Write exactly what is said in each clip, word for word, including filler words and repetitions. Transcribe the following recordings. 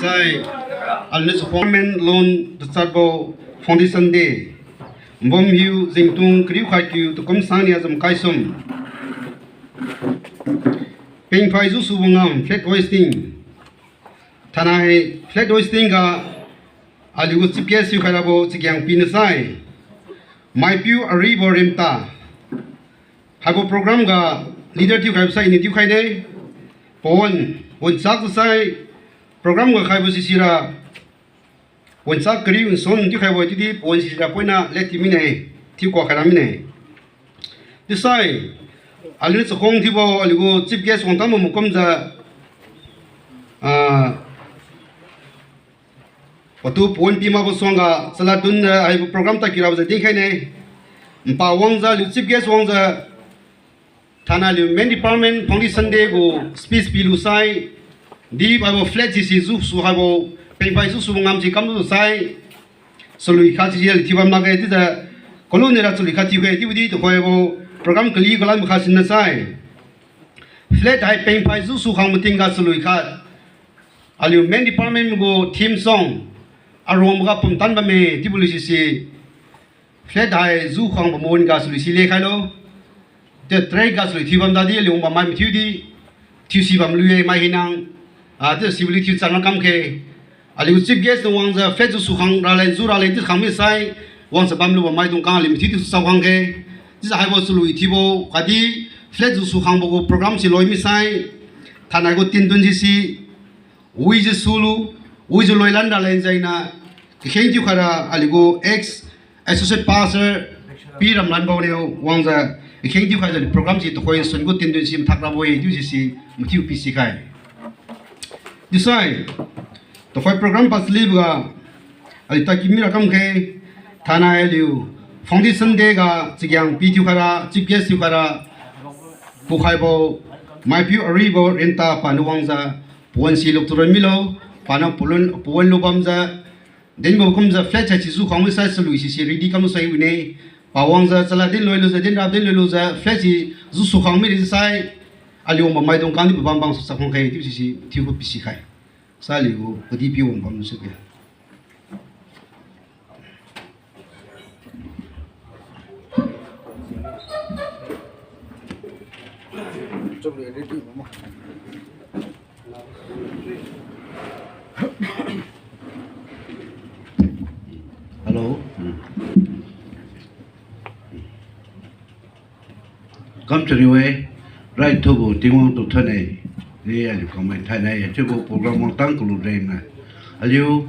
Ai, aliuniu chakhuang men lon tachatbo Foundation Day. Mbom hiu jengtung kariu khat kiu takum sang nia jam kaisum. Pengphai jusubo ngam flag hoisting. Thainai flag hoisting ga aliugu chief guest thiukhai rabo Chagiangpi niu sai, maipiu aribo Remta. Haibo program ga leader thiukhaibo sai iniu thiukhaine. Pawan, wanchak tu sai program ga khaibo sisira, wanchak kariu nson thiukhaibo chiudi pawan sisira poina led thiu mine, thiu kuak khaira mine. Chiusai, aliuniu chakhuang thiubo aliugu chief guest wangtang bambo kumjiu, ah, patu pawan pi makbo suangga chalad dunjiu haibo program tadkiurabo jiu dinkhaine. Npa wangjiu aliu chief guest wangjiu, thainai aliu main department Foundation Day gu speech pilu sai, di haibo flag sisi jusu haibo, pengphai jusubo ngam si kamlu sai, chalui khat sisi aliu thiubam lakge chiujiu, kalunira chalui khat thiukhe chiubo di tuhoibo program kali kalan makha sinna sai, flag hai pengphai jusu khang mating ga chalui khat, aliu main department gu theme song, aruangboga pumtan bamme chiubo lui sisi, flag hai ju khang bamon ga chalui si lekhailo. Chiu tray ga chalui thiubam dadi aliu wang bammai mathiudi, thiusi bamlui-e mai hinang, ah, chiu sibo lui thiu chang kamkhe. Aliu chief guest niu wangjiu flag jusu khang raleng ju raleng chiu khang misai, wangjiu bamlu bammaidung khang aliu mathiudi su chao khangkhe. Chiujiu haibo chalui thiubo khatdi flag jusu khangbo gu program si loi misai, thainai gu tindun sisi, wijiu sulu, wijiu loilan raleng jaina, kakheng thiukhaira aliugu ex associate pastor Pi Ramlanbo niu wangjiu, kakheng thiukhaijiu program si tuhoi sun gu tindun si mathak rabo-e chiu sisi, mathiu pisikhai. Chiusai, tuhoi program paslibo ga, aliu tadki mira kamkhe, thainai aliu Foundation Day ga Chagiangpi thiukhaira, chief guest thiukhaira, pukhaibo, maipiu aribo Remta paniu wangjiu, pawan si lukturon milo, paniu pawan, pawan lubamjiu, dinbo kumjiu flag hai si ju khang misai chalui sisi ready kamlu sai wine, pa wangjiu chalad din loilujiu, din rap din loilujiu flag si jusu khang miri sai, aliu wang bammaidung khang di pabam bang su chap khangkhe chiu sisi thiu gu pisikhai. Sai aliu gu kadi pi wang bamlu sike. Hello. Kam chariu-e, raithubo Tingwang tu thainai, di aliu kangmai thainai, chiubo program wangtang kalu rengna. Aliu,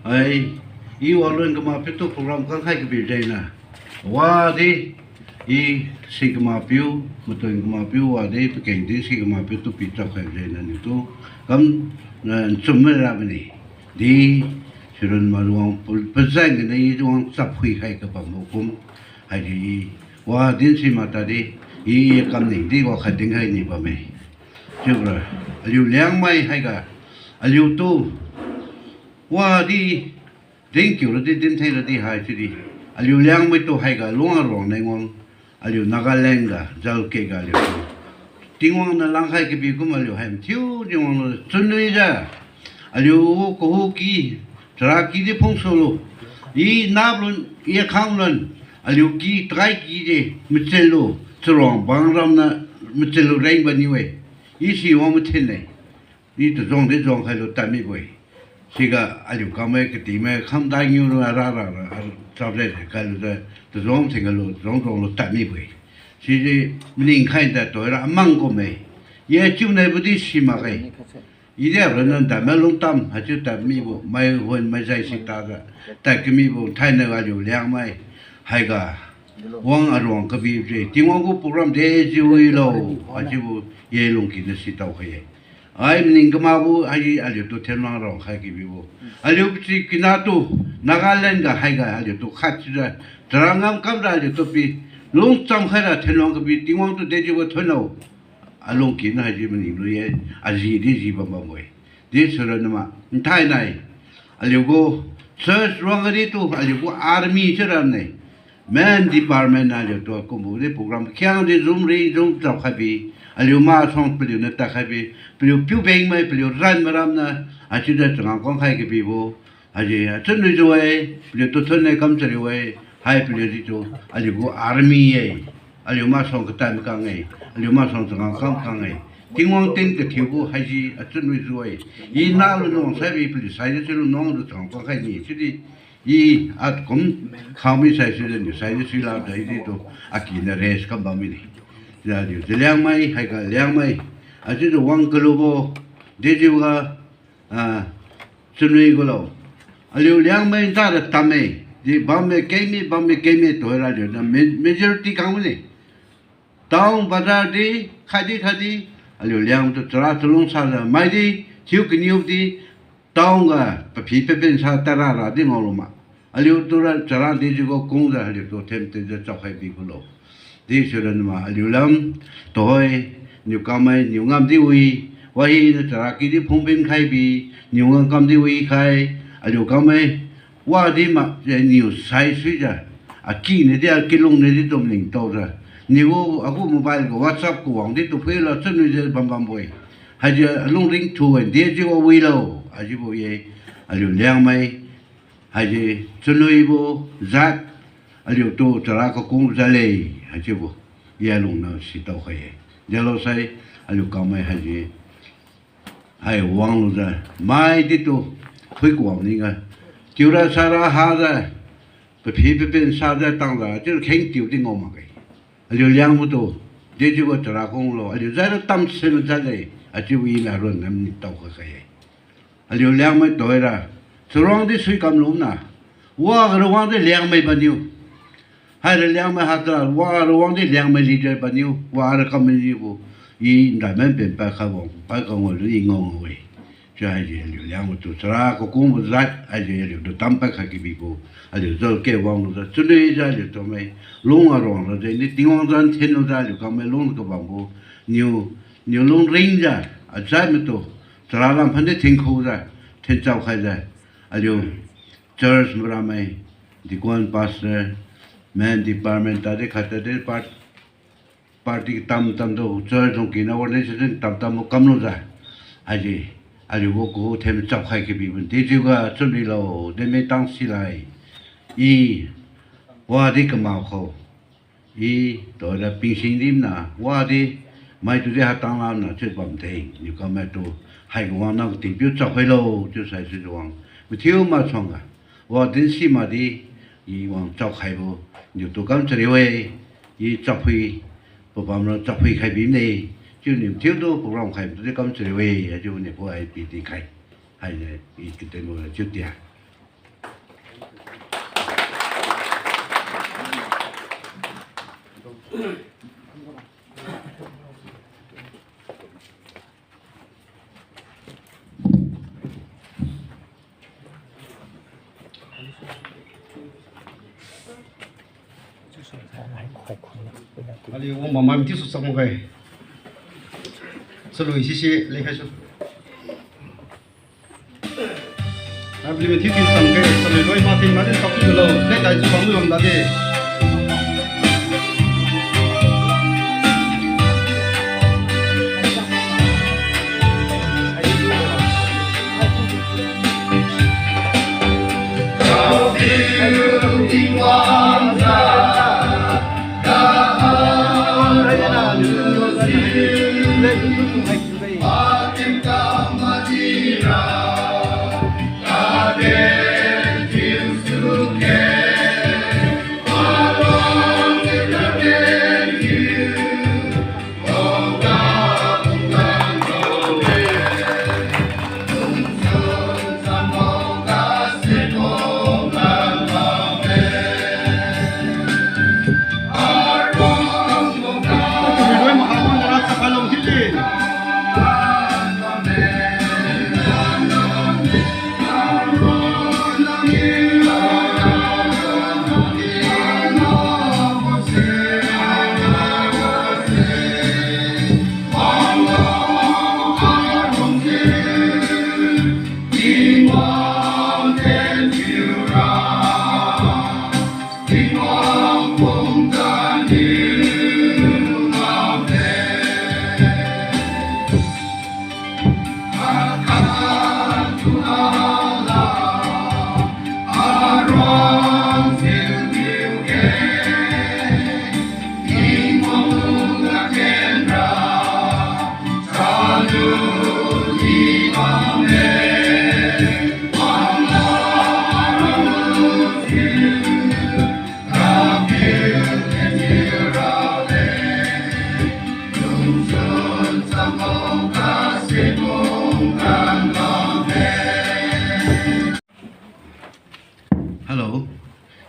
ai, i walun kamapiu tu program kangkhai kabi rengna. Wadi, i si kamapiu, matun kamapiu wadi, pakeng di si kamapiu tu pichap khai rengna niu tu, kam, na, nchum mira mani. Di, sirun maruang, pu-, pazan gana i ruang chap khui khai kabambo kum, haidi, wa din si matadi, i kamning di wakhat dinkhai ni bamme. Chiubora, aliu Liangmai haiga, aliu tu, wadi, dinkiu radi dintheng radi hai chiudi, aliu Liangmai tu haiga lung aruang nengwang, aliu Nagaland ga, jalkek ga aliu tu. Tingwang niu langkhai kabi kum aliu hai mathiu Tingwang niu chunwijiu. Aliu kahuki, charaki di phungsulo. I naplun, i khanglan, aliu ki, takai ki di, machenlo, charuang bang ramna, machenlo rengbo niu-e. I si wang mathen-e. I tazong di zong khailo tadmibo-e. Siga aliu kamai katimai khamdai ngiu lu ra ra ra, chap le kailujiu, tazong theng khailo, tazong zong lu tadmibo-e. Sidi maning khai ta tora amang kumme. Ye chiu naibo di si makge. I di ronna damai lungtam, haichiu tadmibo, mai hon mai jai si tajiu, tad kamibo, thainai aliu Liangmai, haiga, wang aruang kabi je, Tingwang gu program de jiu wilo, haichiubo, ye lungki na si tao khai-e. Ai maning kamakbo, ai aliu tu thenlang rao khai kabibo. Aliu pasi kina tu, Nagaland ga haiga aliu tu khat sira, chara ngam kamra aliu tu pi, lungcham khaira thenlang kabi, Tingwang tu de jiubo thonlo. Alungki na haiji maning lu ye, aji di ji bam bambo-e. Di sura nama, nthainai. Aliu gu church ruang di tu, aliu gu army chiu ramne. Main department na aliu tu kumbo di program khiang di zum ri zum chap khaibi. Aliu masuang paliu na tad khaibi. Paliu piubeng mai, paliu ran maram na. Haichiujiu changam kang khai kabibo, haise achun wijiu-e, paliutu thun-e kam chariu-e, hai paliu ditu, aliugu army-e, aliu masuang katam kang-e, aliu masuang changam kam kang-e, Tingwang tin kathiubo haise achun wijiu-e, i nalu nuang saibi paliu saidi chiulu nuangtu changam kang khai ni, chiudi i atkum khangmi saisuijiu niu saidi suilak daiditu, akiniu rest kam bam mine. Chiujiu aliu, chiu Liangmai, haiga Liangmai, achiujiu wang kalubo, dejiuga, ah, chunwi gulo. Aliu Liangmai nchara tamme, di bamme kengmi, bamme kengmi tuhoira aliuniu ma-, majority kang mine. Town bazar di, khatdi khatdi, aliu Liangmai tu chara chalung sajiu maidi, thiu kaniudi, town ga paphi papen sa tara radi ngaolu ma. Aliutura chara dejiuga kungjiu aliutu them tenjiu chaokhai bikulo. Di sirana ma aliu lam, tuhoi, niu kangmai, niu ngamdi wi, wahiniu chara kidi phungpin khaibi, niu ngam kamdi wi khai, aliu kangmai, wadi makjiu niu saisuijiu, akiniudi akilungniudi tumningtaojiu, niu agu mobile ga WhatsApp kawangdi tu phuilo chunwijiu bambambo-e. Haiji alung ringthu-e, dejiu wilo, hajibo ye, aliu Liangmai, haiji chunwibo jat, aliutu chara kakung jale, haichiubo, i alungniu sitao khai-e. Delosai, aliu kangmai haiji, hai wanglujiu, maiditu, phui kawang ning-a, tiura sara hajiu, paphi papen sajiu tangjiu chiu kheng tiudi ngao makge. Aliu Liangmai tu, dejiuga chara kunglo, aliu jaira tamsen jale, achiubo iniu aruan namni tao kha khai-e. Aliu Liangmai tuhoira, charuangdi sui kamlumna, wa ga ruangdi Liangmai bamniu. Haira Liangmai hata, wa ruangdi Liangmai leader bamniu, wa ra kamniubo, i ndaiman penpa kha wang, pai kangwang lu i ngao ngao-e. Chiu haiji aliu Liangmai tu chara kakungbo jat, haiji aliutu tampai kha kabibo, aliu jal ke wanglujiu, chunwijiu aliutu mai, lung aruang lujiu, ni Tingwang zan thenlujiu aliu kangmai lung kabambo, niu, niu lung ringjiu, ajat maitu, chara lam phan di thenkhujiu, thenchao khaijiu, aliu church maramai, deacon, pastor, men department tadi khat tadi part, party tam tamtu church lungkina organization tam tambo kamlujiu, haiji, aliubo ku them chapkhai kabibo dejiuga chunwilo, demai tang silai, i, wadi kamakho, i, tuhoira pingsing dimna, wadi, maitudi hatang lamna chiu bamteng, niu kangmaitu, haiga wang nang tingpiu chapkhailo, chiusai chiujiu wang, mathiu masuangga, wa din si makdi, i wang chapkhaibo, niutu kam chariu-e, i chapkhui, pabamra chapkhui khai bimne, chiuniu mathiutu program khai matudi kam chariu-e, chiuniu pu ai pi dinkhai, hainiu i katenbo chiu tia. Aliu wang mamai mathiu su chak makge. Salui sisi lekhaisu. Haibo mathiu thiu changkhe, salui loi mathen madi taokiulo, letai chu bamlu lamdade.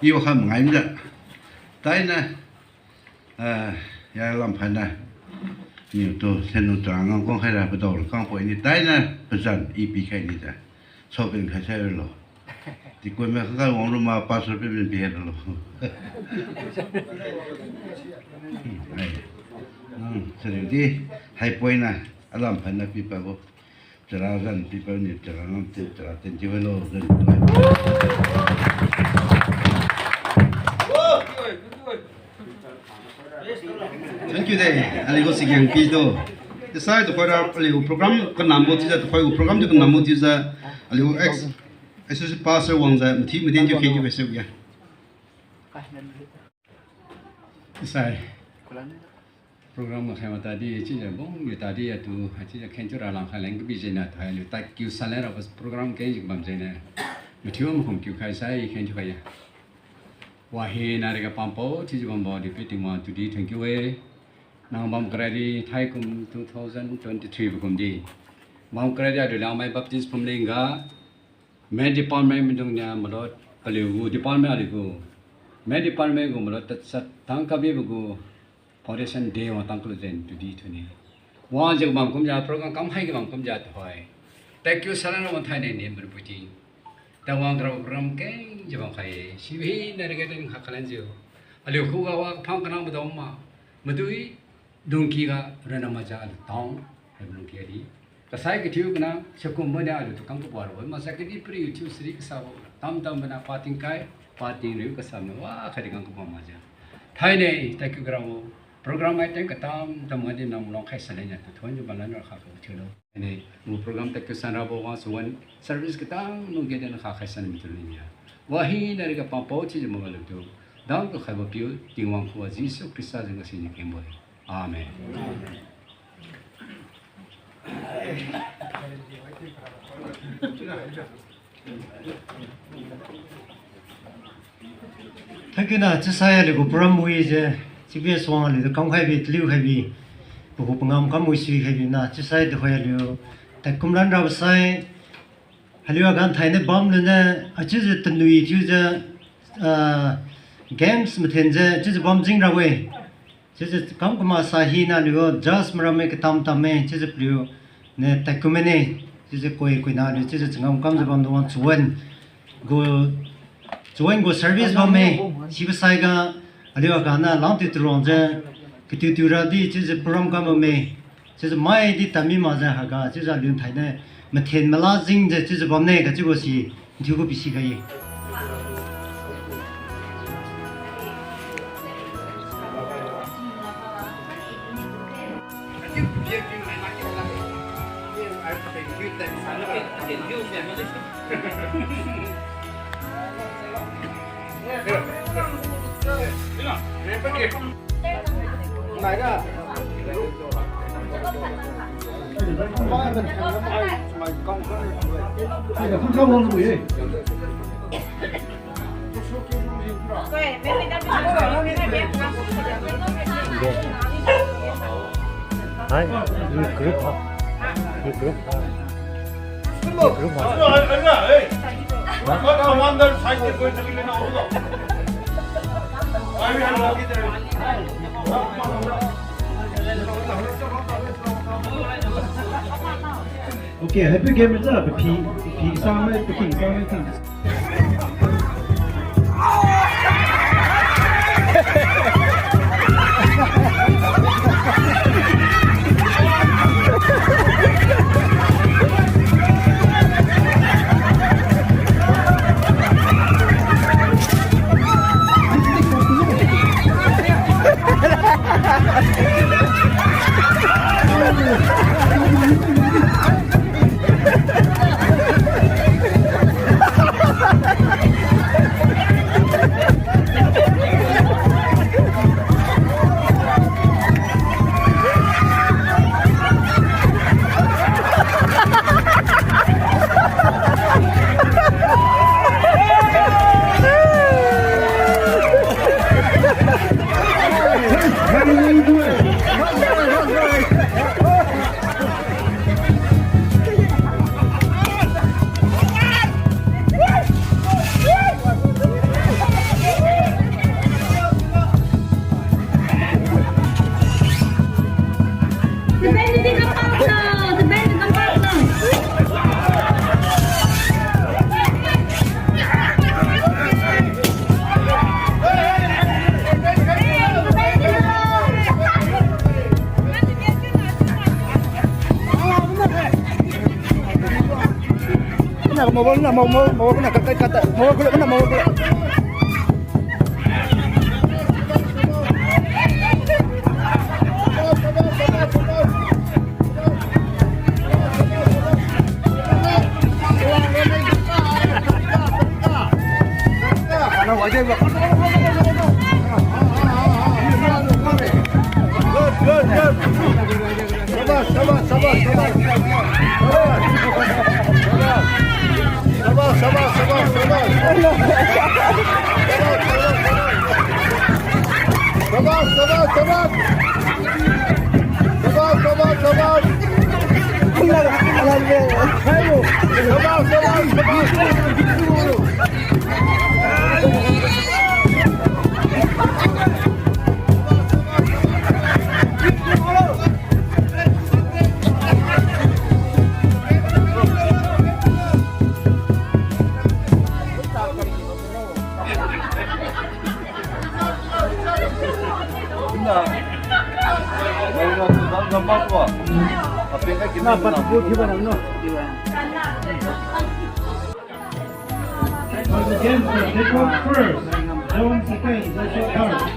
I wakha mangai mijiu. Tainiu, ah, ya lam phaina. Niu tu, senu tra ngang kong khaira padao kang poi ni tainiu, pazan i pikhai ni ta. Shopping khai sai lo. Ti koi me kha wang lu ma pastor pe min pi hai lo. Hmm, ai. Hmm, seri di, hai poi na, alam phaina pi pa bo. Chara zan people ni chara ngam te chara ten jiu lo zan. Thank you de, aliu gu sikyang pi tu. Chiusai tuhoira aliu program kanambo chiujiu tuhoi gu program tu kanambo chiujiu aliu ex associate pastor wangjiu mathi maden jiu khe jiu khe se ya. Chiusai program ga khai matadi, chiujiu bong yu tadi atu, chiujiu khen thiura langkhai leng kabi jengniu thai aliu tadkiu sanlan rabo program keng jiu bam jengniu. Mathiu makhum kiu khai sai khen thiu khai ya. Wahina riga pampao chiujiu bambo di pi Tingwang tudi thank you e. Nang bam karadi thaikum two thousand twenty-three bo kumdi. Bam karadi aliu Liangmai Baptist phumlingga, main department maidung niu malot paliu gu department aliu gu. Main department gu malot tadsat tang kabibo gu foundation day wang tang kalu jen tudi thune. Wangjiu bam kumjiu program kamkhai ga bam kumjiu tuhoi. Tadkiu sanlan wang thainai ni marpuiti. Tawang kara program kengjiu bam khai. Sibo hina riga din kha khalanjiu. Aliu khuga wa kaphang kanang madao ma. Madui dungki ga rana majiu aliu tang. Haibo lungki di. Kasai kathiu kana sakum boniu aliu tukang kabuar bo. Masa kadihpiri thiu siri kasabo. Tamtam bana pating kai, pating riu kasam na wa kadi kang kabuar majiu. Thainai, tadkiu kara wo. Program item katam tam ga di nang lungkhai sanlan niu tuthon jiu bamlan ra kha kathiulo. Ani, ngu program tadkiu san rabo wang suwan service katang nung ge din kha khai san mitu linya. Wahina riga pampao chiujiu maga lutu. Dam kakhaibo piu, Tingwang khuga Jesu Khrista jeng ga siniu kengbo-e. Amen. Thank you na, chiusai aliu gu program wijiu, chibi suang aliu tu kamkhai bi, taliu khai bi, pagu pangam kam wi sui khai bi na, chiusai tuhoi aliu, tadkumlan rabo sai, aliu agan thainiu bam luniu, achiujiu tanui thiujiu, ah, games mathenjiu, chiujiu bam jing rabo-e. Chiujiu kam kamak sa hina aliu judge maramme katam tamme, chiujiu paliu niu tadkum mane, chiujiu koi koina aliu chiujiu changam kamjiu bamdung wang chuan gu, chuan gu service bamme, sibo saiga aliu aganiu langtiu turuangjiu, katiu tiu radi chiujiu program kam bamme, chiujiu mai di tadmi makjiu haiga chiujiu aliu thainiu mathen mala jingjiu chiujiu bamne kachiubo si, nthiu gu pisi ga ye. Hai, ni group ha. Ni group ha. Ni group ha. Commander side se koi thaki lena hoga. Okay, happy game cha, phi, phi sang mai, phi sang mai, phi. Mobile na, mo-, mo-, mobile na, kata, kata, mobile na, mobile. Good, good, good. Sabas, sabas, sabas, sabas. Sabas, sabas, sabas, sabas. Sabas, sabas, sabas. Sabas, sabas, sabas. Sabas, sabas, sabas. Once again, for Jacob first, John second, Joshua third.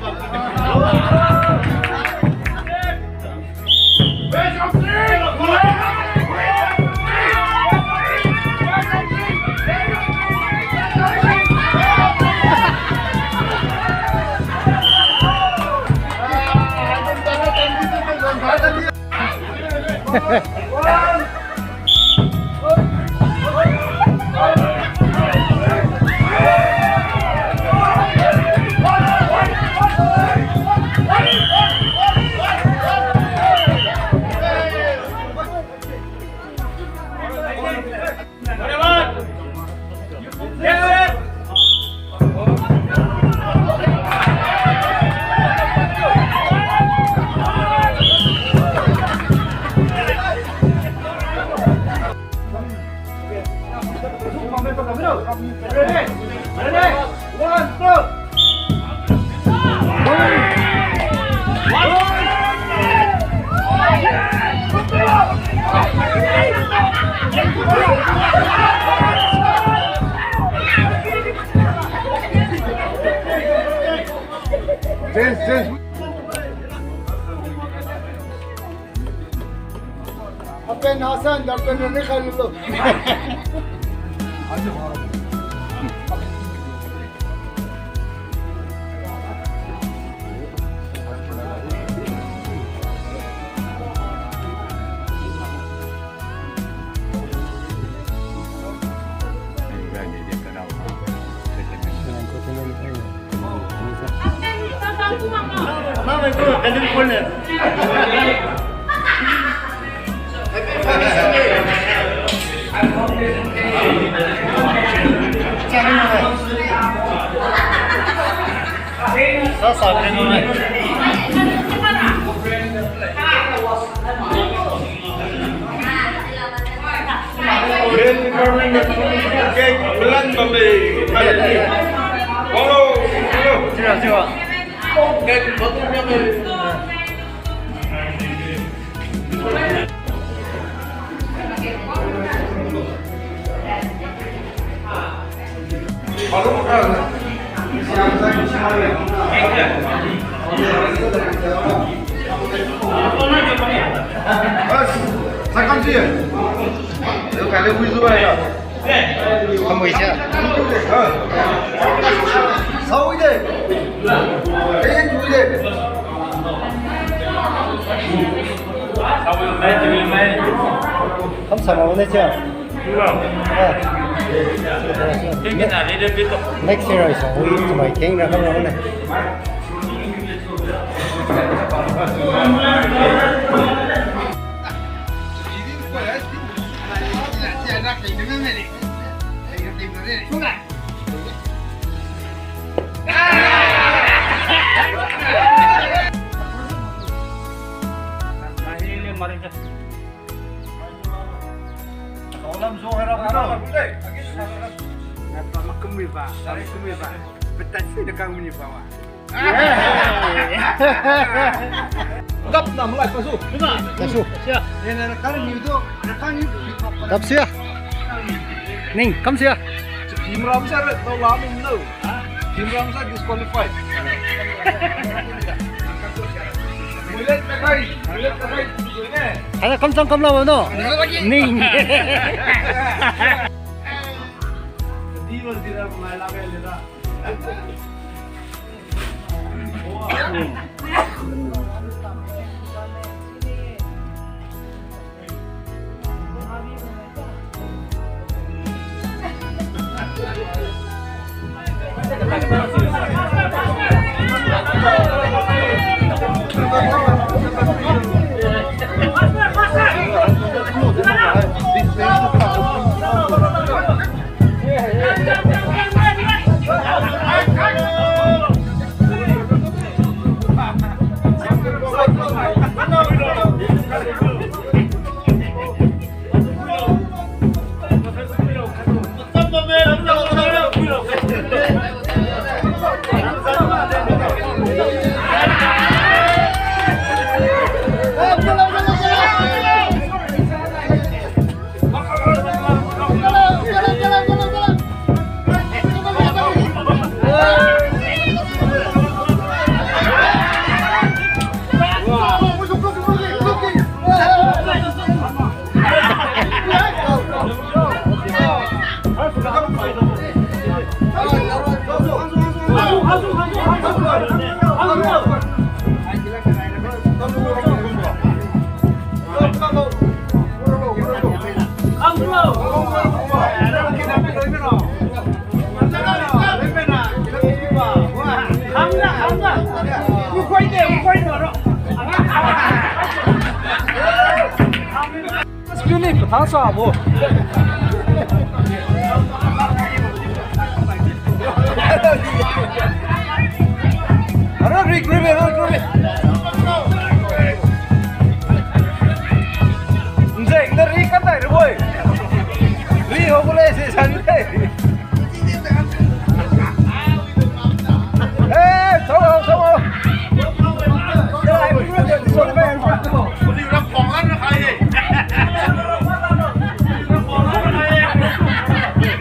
Ready? Ready? One, two. James, James. Apen Hassan, Doctor Rene Khalil lo. Sa sa kenu ne. Health Department na cake plan bambe. Wanglo, wanglo. Sira, sira. Cake plan bambe. Kamui sia. Sawi de. Eh, tui de. Kam sama wane sia. Ah. Next year I saw we to my king ra kam ra wane. Maring ke. Kaulam zo hai ra. Napa makum mi ba, makum mi ba. Petat si dekang mi ba wa. Gap na malai pasu. Pasu. Sia. Ena kar ni do, kar ni. Gap sia. Ning, kam sia. Phimram sa ra, tau la min lo. Phimram sa disqualified. Mulet na kai, mulet na kai. Ana kam sang kam la no. Ning. Di wan di ra, mai la kai le ra. Spirit pathasa bo. Aro ri kru be, ro kru be. Nje, nda ri kan dai ri boi. Ri ho ko le se san de. Eh, chao, chao.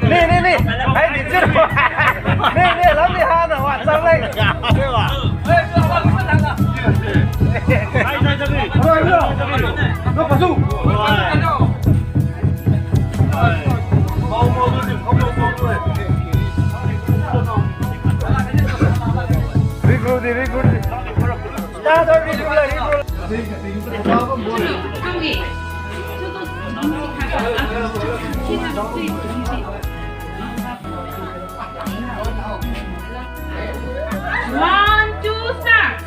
Ni, ni, ni. Hai, ni, ni. Ni, ni, lam ni ha na, wa, chao le. Regroup di, regroup di. One, two, start.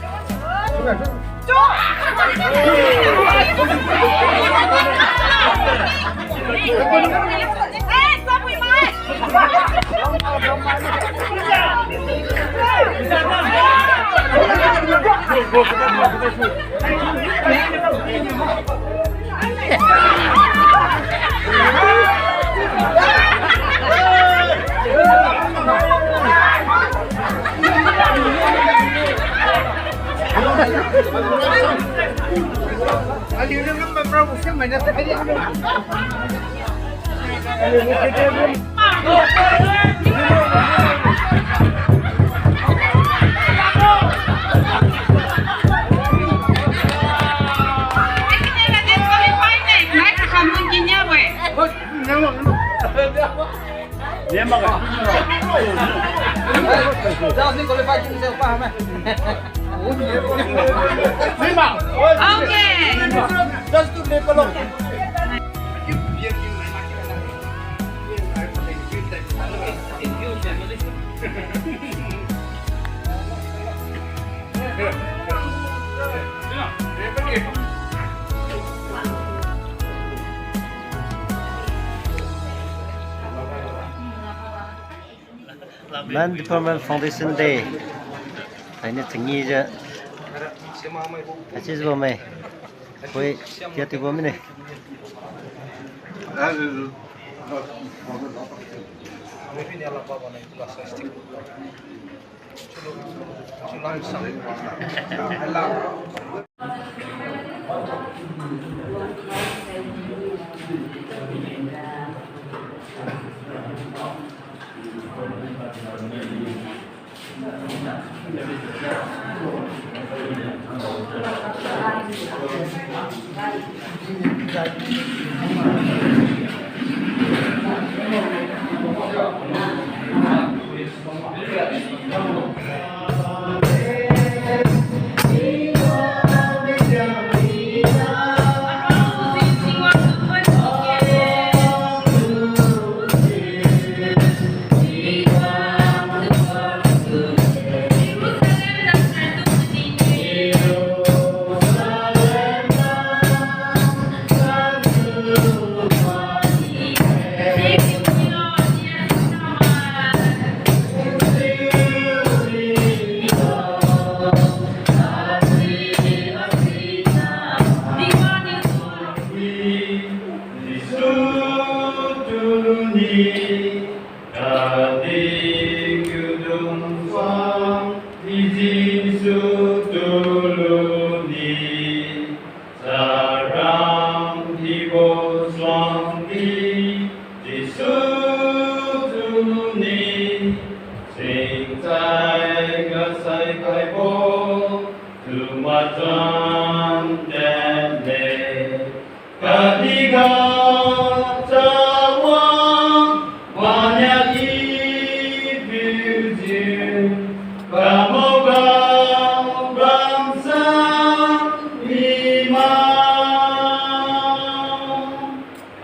Okay. Man Department Foundation Day. Haini changi jiu. Hachijiu bamme. Hoi, kia ti bom mine. Jesu tuluni, kadi kiudun suang di Jesu tuluni, charam dibo suang di Jesu tuluni, singchai ga saikhaibo tu majuan tadle. Kadi ga chawang mania i piujiu, kamao ga bamsan mima.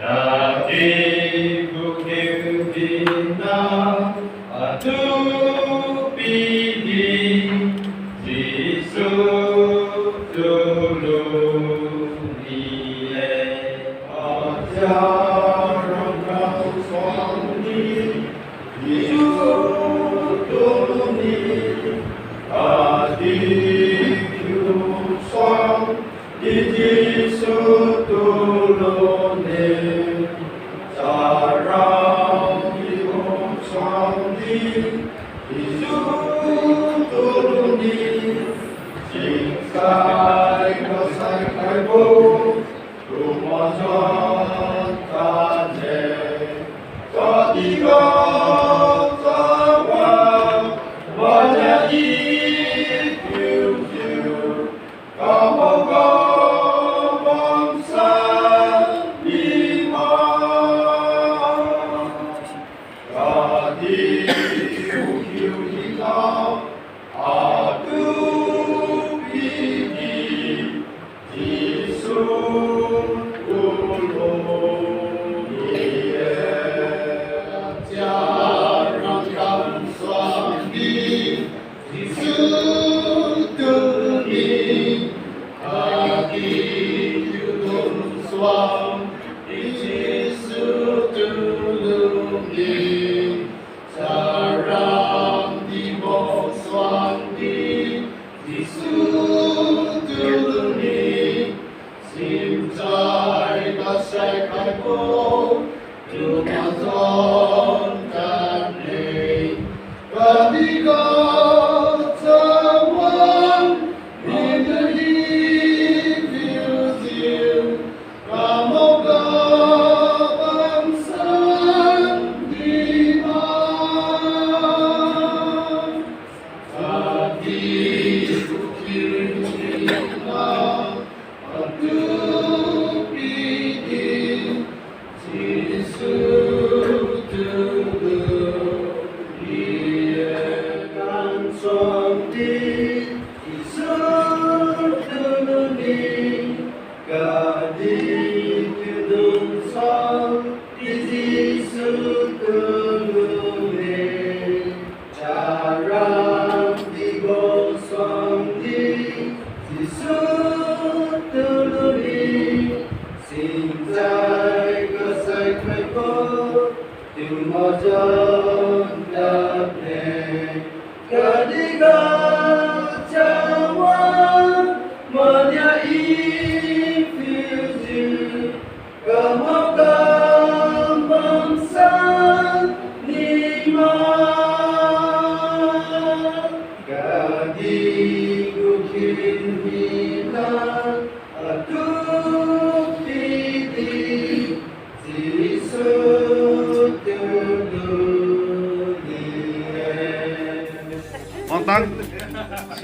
Kadi kukhiu dinna atu pidi, Jesu tuluni-e. Ajarang kasuang di Jesu tuluni, kadi kiudun suang di Jesu tuluni, charam dibo suang di Jesu tuluni, singchai ga saikhaibo tu majuan tadle. Kadi ga chawang mania i piujiu, kamao ga bamsan mima. Kadi kukhiu dinna atu pidi, Jesu tuluni-e. Ajarang kasuang di Jesu tuluni, kadi kiudun suang di Jesu tuluni, charam dibo suang di Jesu tuluni, singchai ga saikhaibo tu majuan tadle. Kadi ga chawang mania i piujiu, kamao ga bamsan mima. Kadi kukhiu dinna atu pidi, Jesu tuluni-e. Kasuang di Jesu tuluni, kadi kiudun suang di Jesu tuluni, charam dibo suang di Jesu tuluni, singchai ga saikhaibo tu majuan tadle. Kadi ga chawang mania i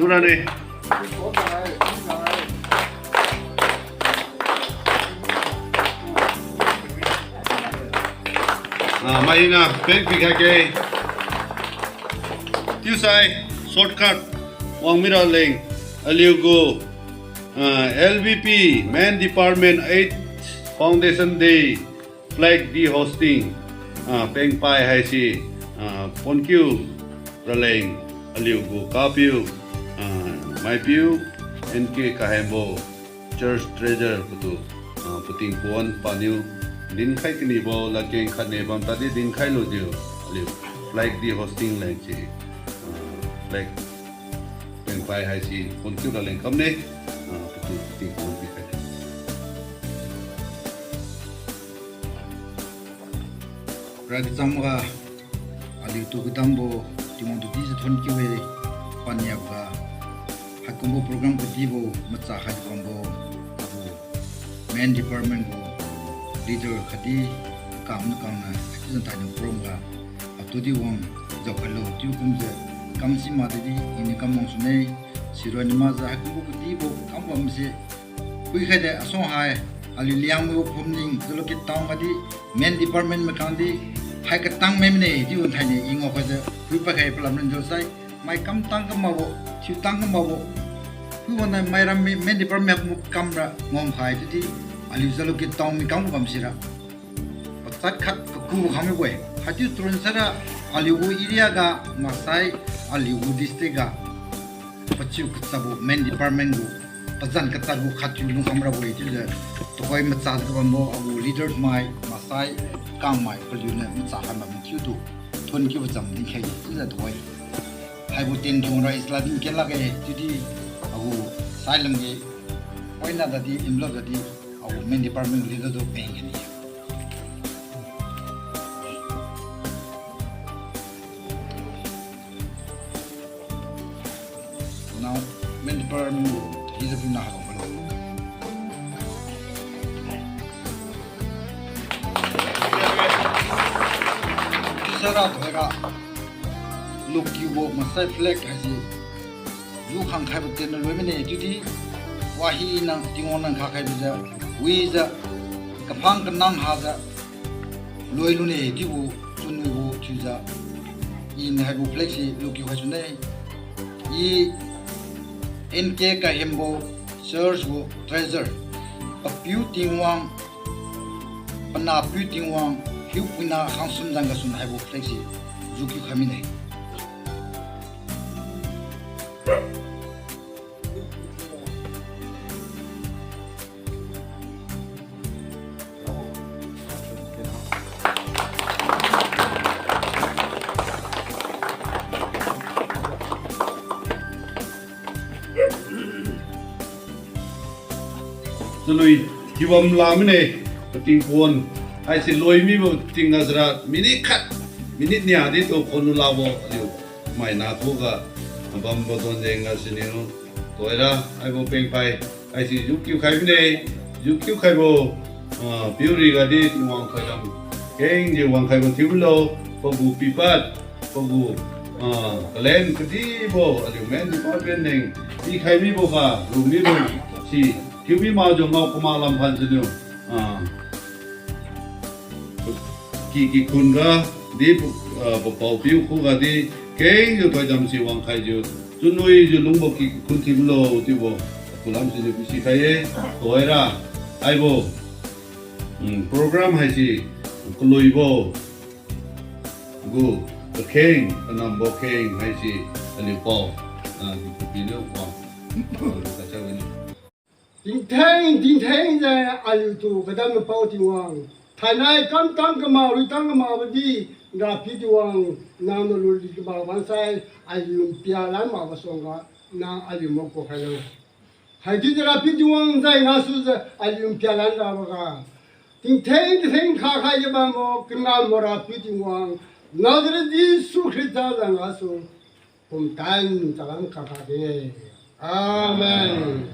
Nurane. Ah, maina peng pikha ke. Chiusai shortcut wang mira leng aliu gu, ah, L V P Men Department eight Foundation Day Flag de-hoisting, ah, pengpai haise, ah, ponkiu raleng aliu gu kapiu, ah, maipiu N K Kahembo, Church Treasurer patu, ah, pating pon paniu dinkhai kanibo ladkeng khatne bam tadi dinkhai lujiu aliu flag de-hoisting leng si, ah, flag pengpai haise ponkiu raleng kamne, ah, patu pating pon pikhai. Rai kachangga, aliutu kadambo Tingwang tu dijiu thonkiu-e, paniaboga haikumbo program kadibo macha khai bambo, agu Men Department gu leader khatdi kam kangna, achiujiu thainiu program ga, atudi wang jaokhailo chiu kumjiu, kam simak didi iniu kam wangsune, siroi niu makjiu haikumbo kadibo kam bamse, phuikhaide asuang hai, aliu Liangmai phumling, Jalukie town gadi, Men Department mai kangdi, hai katang mai mine chiu thaini i ngao khajiu phuipakhai palam rinjiu sai, mai kamtang kamakbo, thiutang kamakbo, phuibo nai mairam mi Men Department mai kumbo kamra ngam khai chiudi, aliu Jalukie town mai kam bam sira pachat khat kakubo khang mibo-e. Haichiu turun saira aliu gu area ga maksai aliu gu district ga pachiu kachapbo Men Department gu pazan katadbo khat thiu lungkham rabo-e chiujiu tuhoi machajiu kabambo agu leaders mai maksai kangmai paliuniu macha khai bam thiutu thonkiubo cham dinkhai chiujiu tuhoi haibo ten thiura isla din kenlakge chiudi agu sailam ge oina dadi envelope dadi agu Men Department leader tu peng kani. Nao Men Department leader pina halo. Sara thoira lukiubo maksai flag haise lukhang khaibo tenna loi mine chiudi, wahina Tingwang nang kha khaibojiu, wijiu, kaphang kanang hajiu loi lune chiubo chunwibo thiujiu, iniu haibo flag se lukiu khai sune. I N K Kahembo Church gu Treasurer, Papiu Tingwang, Panahpiu Tingwang, Hiupuina Khangsum jang gasu haibo flag se jukiu khai mine. Chalui thiubam la mine, pating pon haise loi mibo tingga jara minute khat, minute nia di tu khonlu labo aliu maina khuga bambo don jengga siniu thoira haibo pengpai haise jukiu khai mine, jukiu khaibo, ah, piuri gadi Tingwang thoidam kengjiu wangkhaibo thiulo, pagu pipad, pagu, ah, kalen kadibo aliu Men Department leng pikhai miboga lu mibo si thiumi makjiu ngao kamak lam phan siniu, ah, ki kikhun ga di, ah, papao piu khuga di kengjiu thoidam si wangkhaijiu chunwijiu lungbo ki kikhun thiulo chiubo kulam siniu pisikhai-e. Thoira haibo, hmm, program haise kaluibo gu kakheng kanambo kheng haise aliu pao, ah, piniu wang, ah, kachawini. Tingtheng tingtheng jiu aliutu kadam mapao Tingwang, thainai kamtang kamak, luitang kamakbo di, Rapiu Tingwang, nangniu luli kamak wansai, aliu npialan makbo suangga, nang aliu maku khailo. Haichiujiu Rapiu Tingwang jai ngasujiu aliu npialan raboga, tingtheng tingtheng khakhaijiu bambo kangambo Rapiu Tingwang, Nazareth Jesu Khrista jai ngasu pumtan chalam khakhai de. Amen.